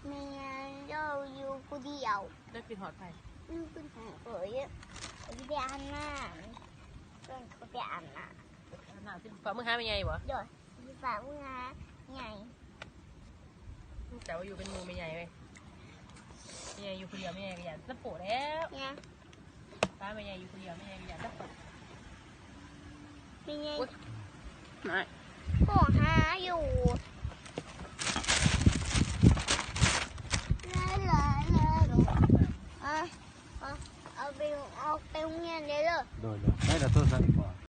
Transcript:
ແມ່ເຈົ້າຢູ່ຜູ້ດຽວ ແລ້ວຄິດຮອດໃຜ? ຢູ່ຜູ້ດຽວ ຂ້ອຍຊິໄປອາບນ້ຳ ເພິ່ນກໍໄປອາບນ້ຳ ອາບນ້ຳ ຊິຝາກເມືອຫາແມ່ໃຫຍ່ບໍ່? ໂດຍ ຊິຝາກເມືອຫາແມ່ໃຫຍ່ ເຈົ້າຢູ່ເປັນໝູ່ແມ່ໃຫຍ່ເວີຍ ແມ່ໃຫຍ່ຢູ່ຜູ້ດຽວ ແມ່ໃຫຍ່ກໍຢ້ານຕະໂປະແລ້ວ ປ້າແມ່ໃຫຍ່ຢູ່ຜູ້ດຽວ ແມ່ໃຫຍ່ກໍຢ້ານຕະໂປະ ແມ່ໃຫຍ່ ໂອ້ຍ ໂທຫາຢູ່ ເອົາ ເອົາໄປ ເອົາໄປໂຮງຮຽນເດີ້ ໂດຍ ໂດຍ ໄດ້ລະໂທລະສັບອີກ